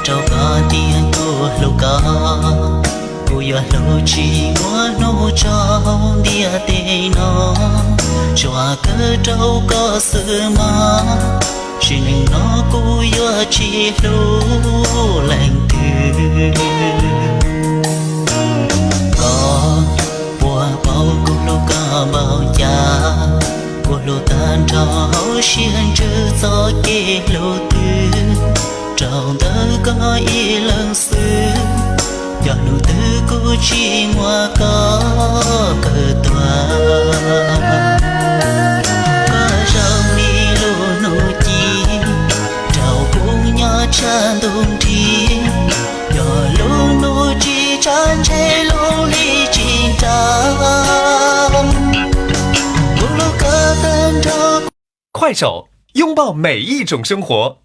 Rau koj tias kuv hlub koj, kuv yuav hlub tsis muaj hnub tsaus ntiaj teb no. Tsuas kawg rau koj xwb mog, sim neej no kuv yuav tsis hlub leej twg. Koj puas paub kuv hlub koj npaum cas? Kuv hlub tag nrho hauv siab ntsws txoj kev hlub twg. Rau ntawm koj ib leeg xwb, yog hnub twg kuv tsis muaj koj kawg tuag. Koj zoo li lub hnub ci, rau kuv nyob tshaj ntuj nrig. Yog lub hnub ci tshav ntshe lub hli tsis nra. Kuv hlub koj tag nrho. 快手，拥抱每一种生活。